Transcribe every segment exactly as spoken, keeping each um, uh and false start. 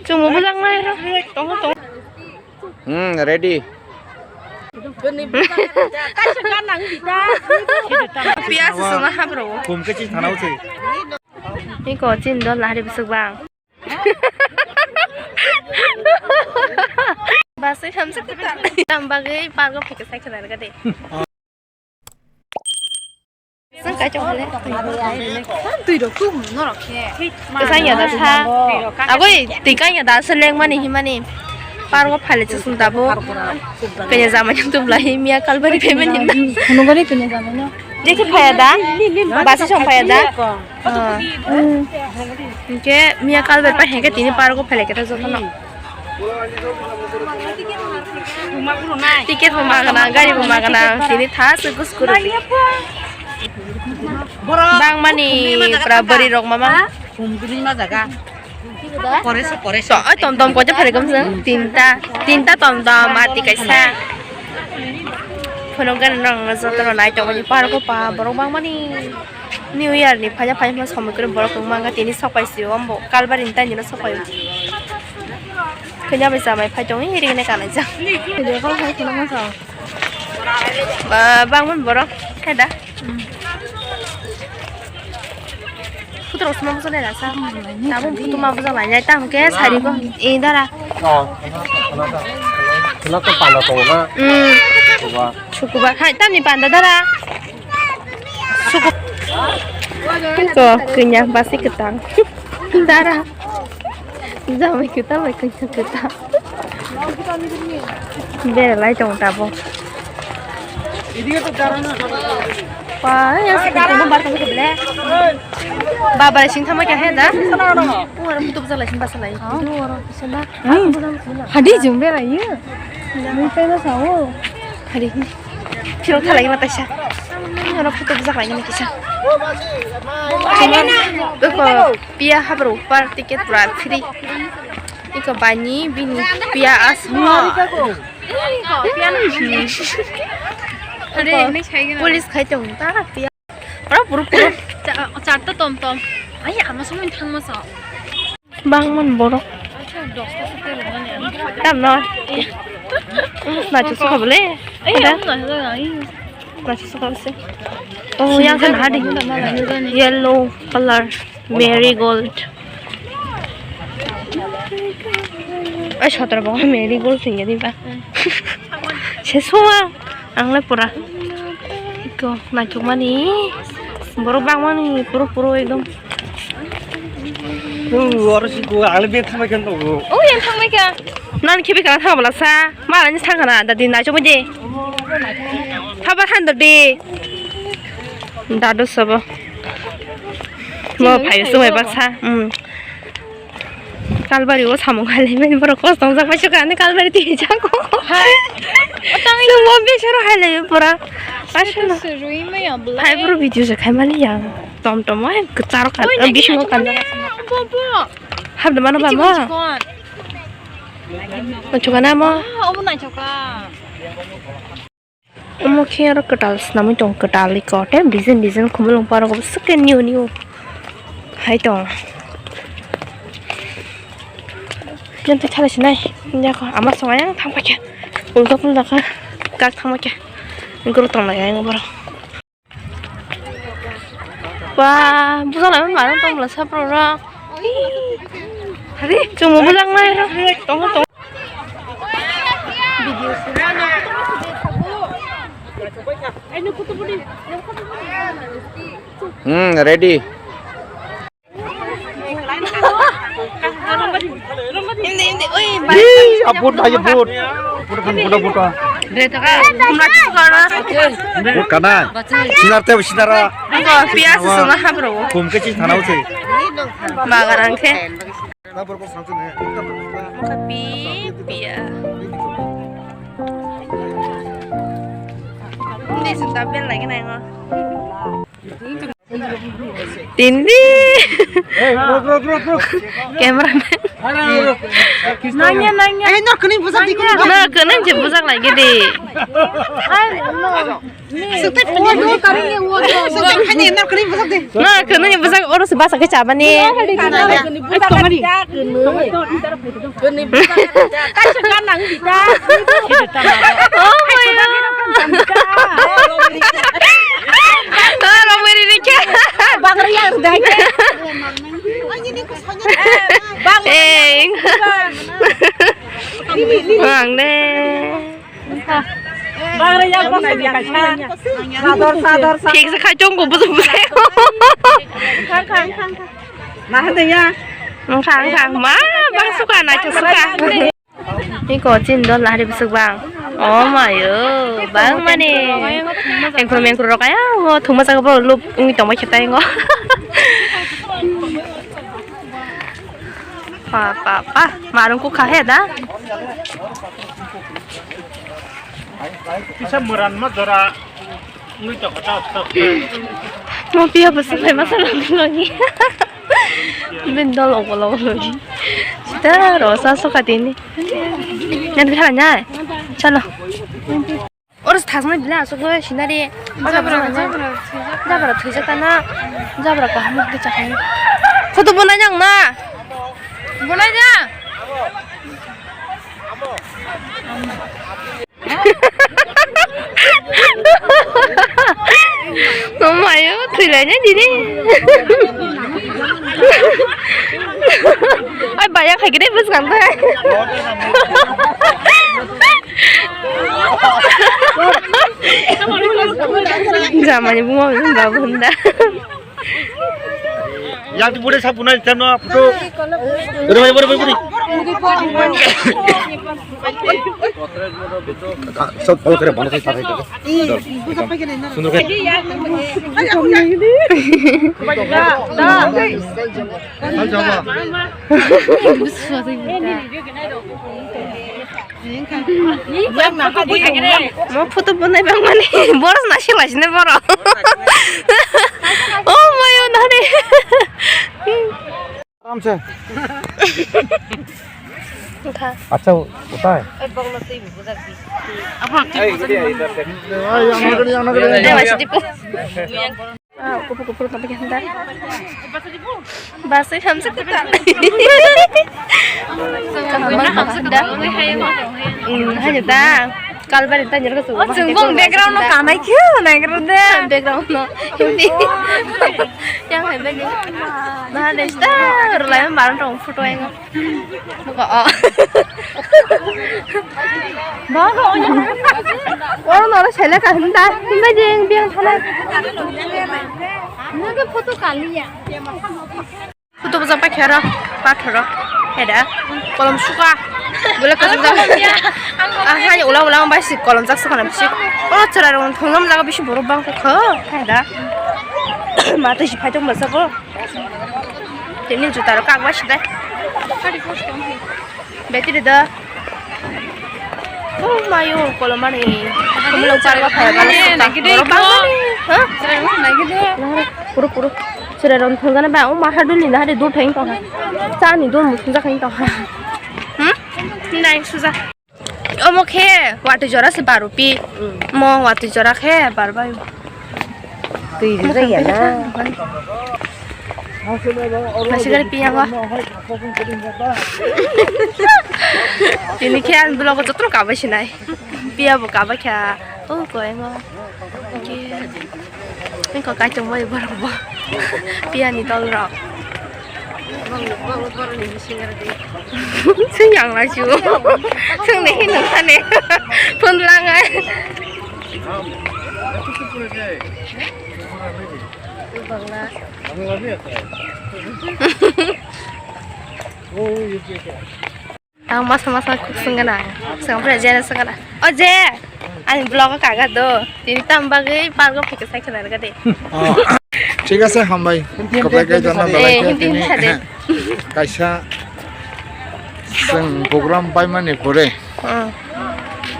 Chwngbo bwjaknai. Tongo, tongo. Hmm, ready. Piyas songna habrao. Kum khe chini thana usi. Iko chini dol hari bwswk bang. Basai samsa kwtal. Tam bagwi pargo phiksa khwna rwgadi. Swng kaichok hale. Twi rok tu norok khe. Kwchang ya da sa. Agoi twi kang ya da sa lengmani himani. Pargo phale chusung tabuk. Kanya jamai tum lai miya kalbari payment hinna. Phunugari kanya jamai no. Jeki phaya da. Basi song phaya da. Ah. Hingke miya kalbari pa hingke tini pargo phale keta jotono. Ticket bo magana, gari bo magana, tini tha se gus kuru. Bang mani pra bari rok mama. Koreso, koreso. To, oi, tom tom kocha phare kom se. Tinta, tinta tom tom, mati kaisa. Phunuk gani nang jotono nai tong mani pargo pa borok bang mani. New Year ni phaina phaima somoi kwrwi borok kwbangma wngkha tini sok pai sio ombo kalbari ni taini no sok pai o. Kanya bai chamai phai tongo iri hwnwi kanai jak. Video call khai kheno masa. Ba bangman borok khai da. Photo rok sma bwsa nai rasa. Tabuk photo ma bwsa lai nai tamo khe sari ko e dara. Oh. Khela to panda tongo na. Hmm. Sukuba. Sukuba khai tamni panda dara. Ko kanya basi kwtang. Dara. Jamai kwtang bai kanya kwtang. Bera lai tong tabo. Pa, ya se kwtang bar tong ble. Baba sing thama kya he da? Ora mutu basa lai sing basa lai. Ora sing da. Hadi jumbe ra ye. Mui tai na sao. Hadi. Phirok thalai ma taisa. Oro photo bwsajak lai mani kisa. Eko piya habrok par ticket pura free. Eko bani bini piya asma. Police khai tong ta piya. Oro puro puro. Cha-, charta tom tom. Ai, ama somoi thangma sa. Bangman borok. Tam no. Nacho sokha bole. Ai, ada. Nacho sokha se. Oh, yang kan hadi. Yellow color marigold. Ai, sotra bo marigold sing jadi ba. Se soa. Ang le pura. Iko naithok mani. Borok bang mani puro puro ekdom. Oro si ko ang le bek thangbai khan tongo. O yang thangbai kha. Nan khibi kana thang bala sa. Ma ani thang kana da din naithok mani. Thaba khan do di. Dadu sabo. Mo phai sumai baksa. Hmm. Kalbari o samung khailai mani borok kos tongjak pai sukha ani kalbari twi jago. Hai. Otang ini mo besero khailai pura. Pasno. Serui maya belai. Hai bro video se khai mali ya. Tom tom ai kwcharo kan. Oi, bisingo kan. Bo bo. Habda mano ba mo. Naithok na mo. Ah, obo naithok ka. Omo khe aro kwtal swnamwi tongo, kwtal iko tei design design khumulwng parok swkhe new new hai tongo. Jantwi thalai sinai yako ama song ayang thang paikha, ulta pulta kha kak thang paikha, guru tonglai ayang borok. Ba bwsa lai mano tongmla saprok rok. Chwngbo bwjaknai rok tongo tongo. Hmm, ready. Hindi, hindi. Uy, Ih, abot aja bot. Bot kan bot bot. Bot kana? Sinar te sinar. Pias suna habro. Kum ke chis thanau se. Magarang ke. Pi pia. Hindi sita bel lagi na ngo. Tindi. Cameraman. Nanya, nanya. Eh, no, kini busak di, kini. No, kini je busak lagi di. Ai, no. Sutai phani, no, kini, no, kini busak di. No, kini busak, oro se basa ke chabani. Oh my God. Oh, romwi ri khe. Bangri yang dai. Eh, ang de. Bangri yang bangri yang. Sador, sador, sador. Thik se khai chong ko busu busu. Khang, khang, khang, khang. Nah, ada ya. Khang, khang. Ma, bang suka na, suka. Iko chin dol hari bwswk bang. Oh mayo, bang mani. Engkro mengkro rok aya o thwngma jaga boro lup wngwi tongma khe tai ngo. Pa pa pa, marung kukha he da. Kisa muran ma jora. Mo piya bwswk lai masa lang lagi. Bini dol ogo logo logi. Sita rosa so katini. Nanti khala nyai. Chalo. Oro thasnai bila asuk sinari. Jabra, jabra. Jabra thwijak tana. Jabra kaham ke chakai. Photo bonai jang na. Bonai jang. Mamayo, thwilaina dini. Ai, baya khaikhe dai bwskango. Jamani buma babu hunda. Yang di bude sabu nai temno photo. Bore bore bore bore. Sob follow kare bana sai sarai. Sundor kare. Mo photo bonai bang mani boros na sila sini boro. Oh my God, nani. Aram se. Kha. Acha, utai. Ai, yang nak, yang nak. Dewa sidi po. Ah, kupu kupu sampai kita. Basai hamsa kita. Kaham hamsa kita. Hmm, hanya ta. Kalbari ta nyerka su. Oh, chwng bong background no kanai khe nai khe de. Background no. Hindi. Yang hai bagi. Nah, desta. Rulai maran tong photo yang. Baka, oh. Baka, oh. Oro noro sele ka hinda. Hinda jeng biang thana. Nang photo kaliya. Photo bwsa paikha ro, pathoro. Heda, kolom suka. Bole kolom jak. Ah, hai, ula, ula, ang bai si kolom jak suka na bisi. Oh, chwrai rok thongjam jaga bisi borok bang kho. Heda. Mata si phai tong bwsa ko. Tini juta rok kak bai si dai. Battery da. Oh mayo, kolomani. Kolomani parwa phai bana. Nagide borok ko. Bangmani. Ha? Nagide. Puro puro. Sira ron thongjana ba, o ma haduli na hari dur thain tong ha. Chani dur musung jakhain tong ha. Hmm? Nai suja. Omo khe watwi jora se bar rupi. Mo watwi jora khe bar bai. Twi rijak ya na. Nasi gari piya ba. Tini khe ang vlog o joto kabai sinai. Piya bo kabai kha. O koi mo. Oke. Niko kaichung bai borok bo. Piya ni dol rok. Sing yang lai chu. Sing ni hin nang kane. Phone lang ai. Ang masa masa kuk sengana. Sengpre jena sengana. O je. Ani vlog kaga do. Tini tam bagwi pargo phiksa khana ga de. Oh. Thik ase, hambai. Koplai kai jana. Eh, balai hindi tini. Hindi sade. Kaisa seng program paimani pore. Hmm.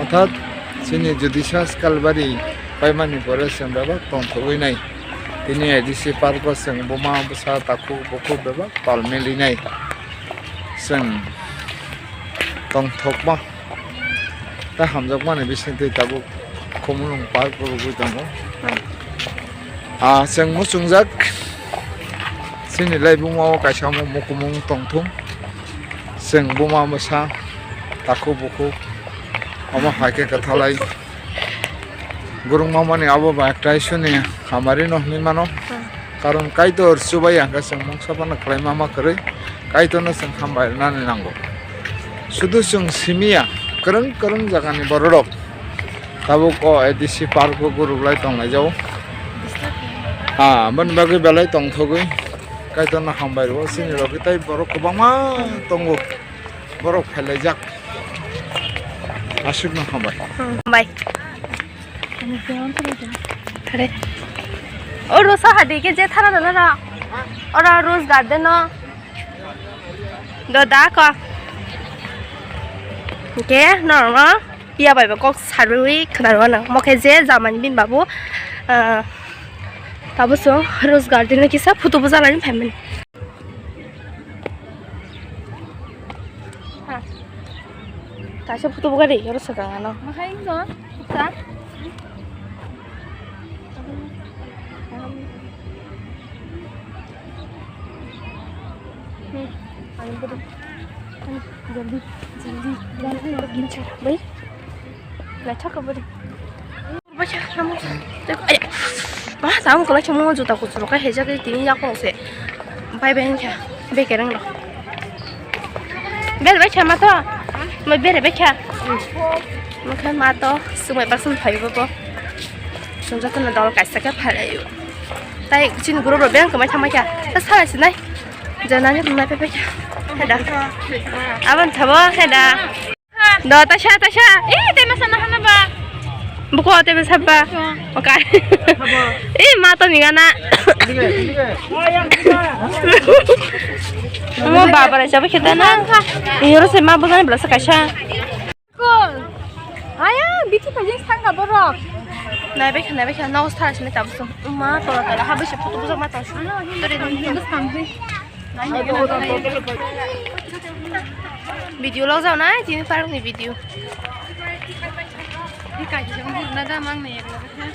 Orthat chini Jyoti Sas Kalbari paimani pore seng baba tong thogwi nai. Tini A D C park o chwng buma bwsa takhuk bukhuk bebak pal milinai chwng tongthokma tei hamjakmani bisingtwi tabuk Khumulwng park o rwgwi tongo. Ah, chwng muchungjak chini lai buma o kaisa omo mukumung tongthung chwng buma bwsa takhuk bukhuk omo hai khe kwthalai. Gurung mamani abo ba ekta isuni hamari no hinwi mano. Hmm. Karon Kaitor chubai ang khe chwng mungsa phano khlai ma ma kwrwi Kaitorno chwng hambai rwnani nango. Sudu chwng simiya kwrwng kwrwng jagani bororok tabuk o A D C park o guruk lai tong lai jao. Ha, aboni bagwi belai tongthogwi Kaitorno hambai rwo chini rok tei borok kwbangma tongo. Borok phailaijak. Aswkno hambai. Hmm, hambai. Thare. Oro saha di ke je thara dala na. Oro Rose Garden no. Do da ko. Ke no no. Pia bai ba kok sarwi khna ro na. Mo khe je jamani bin babu. Ah, tabo so Rose Garden no kisa photo bujalani phaimani. Ha. Kaisa photo buga de, yoro saka ano. Mahai no, sa. Hmm. Ani budu. Ani, jaldi, jaldi, jaldi, jaldi. Bai. Naithok kha bwrwi. Bacha, tamo. Aya. Ma, tamo kwlai chamo juta kuchuk rok khe hejak tini yakung se. Bai bai kha. Bekereng rok. Bel bai kha ma to. Ma bere bai kha. Ma kha ma to. Sumai baksa phai bo bo. Sumjak na dol kaisa khe phalai. Tai chini guru rok beng kwmai thangma kha. Ta sala sinai. Janani nai pai pai kha. Heda. Abon thabo heda. Do, tasha, tasha. Eh, tei masa na hana ba? Buko, tei masa ba? Oka. Eh, ma to migana. Mo baba ra jabe kheta na. Yoro se ma bujani bla sa kaisa. Kol. Aya, biti pajeng sangka borok. Nai bekha, nai bekha, no star sini tabsum. Ma tola tola, ha bisi photo bujak ma tong. Tori ni. Hindustan. Video log jao nai, tini park ni video.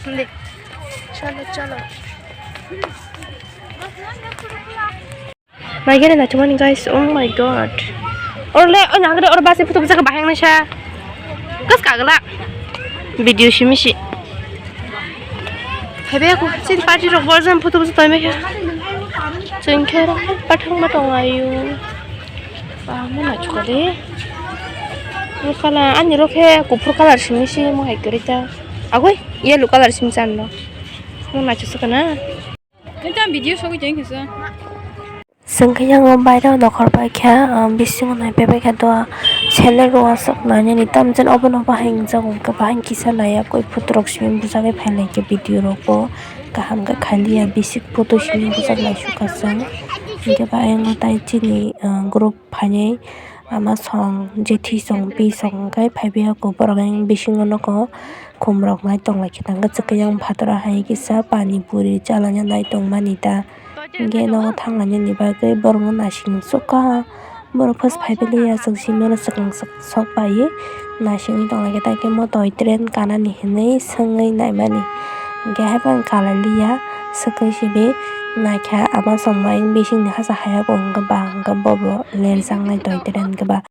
Hindi. Chalo, chalo. Naigere na chumani guys, oh my god. Orle, oh nagre, or basi photo bujak bahang nasa. Kas kagla. Video simi si. Hebe aku, sin party rok borjan photo bujak toime khe. Chengkhe pathang ma tong ayu. Ba mo na chukade. Kala ani rok khe kuphur colour simi si mo hai kwrwi ta. Agoi yellow colour simi chan no. Mo na chusuk na. Tang video sogwi tong kisa. Chwng khe yang o bairo nokhor bai kha, ah, bisingo nai paipai kha do, seleng rok aswk nai nini tamjani obono bahai wngjak, hwnkhe bahai kisa naiya koi photo rok simi bujagwi phailai khe video rok bo kaham khe khailiya bisik photo simi bujak naisukha chwng, hwnkhe ba ayang tai chini, ah, group phainai ama song jethi song pi song hwnkhe phaibai kho borok ayang bisingo nukho khum rok nai tonglai khe tangkhe chwkhe yang phataro hai kisa pani puri chalaina nai tongmani ta. Hingke nogo thanglainani bagwi borokno naising sukha. Borok first phaibailiya, chwng simi oro swkang swk-, sok bai naisingwi tonglaikhe, tai khe mo toy train kanani hinwi swngwi naimani. Hingke haiphano kalailiya, swkang simi naikha ama chwngno ayang bisingni hachal hayung hwnkhe ba hwnkhe bobo lerjaknai toy train khe ba.